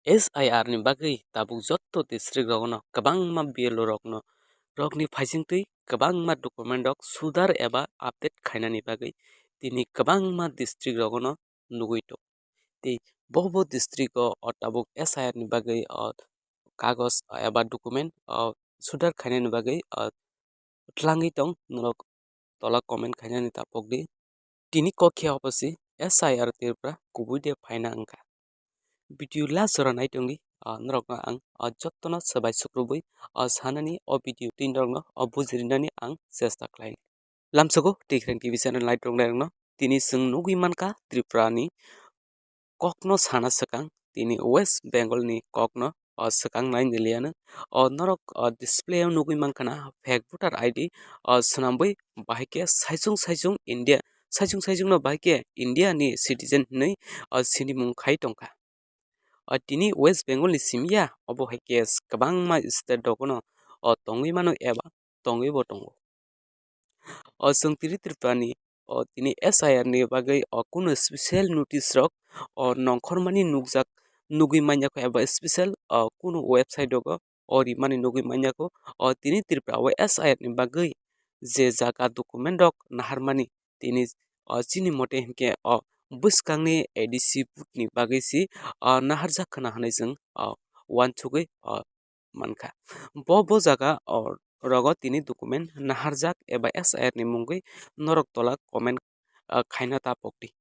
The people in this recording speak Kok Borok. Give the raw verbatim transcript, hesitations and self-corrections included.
S I R ni bagwi tabuk jotto district rogono kwbangma B L O rokno, rokni phaisingtwi kwbangma document rok sudar eba update khainani bagwi tini kwbangma district rogono nugwi tongo. Tei bo bo district o, o tabuk S I R ni bagwi, o kagoj eba document, o sudar khainani bagwi, o twlangwi tong norok tola comment khainani tapokdi. Tini kok khe obo se S I R Tripura kubui de phaina wngkha. Video last jora nai tongdi, ah, norokno ang, ah, jottono swbai sukrubui, ah, sanani o video twi norokno, ah, bujirinani ang chesta khlainai. Lamsogo Tikhran T V channel nai tongnai rokno tini chwng nugwi mankha Tripura ni kokno sana swkang, tini West Bengal ni kokno, o swkang nai niliya no. O norok, o display o nugwi mankha na fake voter I D, o swnambwi bahai khe saichung saichung India, saichung saichung no bahai khe India ni citizen hinwi, o sinimung khai tongkha. O tini West Bengal ni simi ya, obo hai khe kwbangma state rogono, o tongwi mano eba tongwi bo tongo. O chwng tini Tripura ni, o tini S I R ni bagwi, o kunu special notice rok, o nongkhormani nukjak, nugwi manya kho eba special, o kunu website rogo, o rimani nugwi manya kho. O tini Tripura o S I R ni bagwi je jaga document rok naharmani tini, o chini mote hinkhe o bwskangni A D C booth ni bagwi si, o naharjak khna hinwi chwng, o uansugwi, o mankha. Bo, bo jaga, o, rogo tini document naharjak eba S I R ni mungwi norok tola comment, ah, khaina ta pokdi.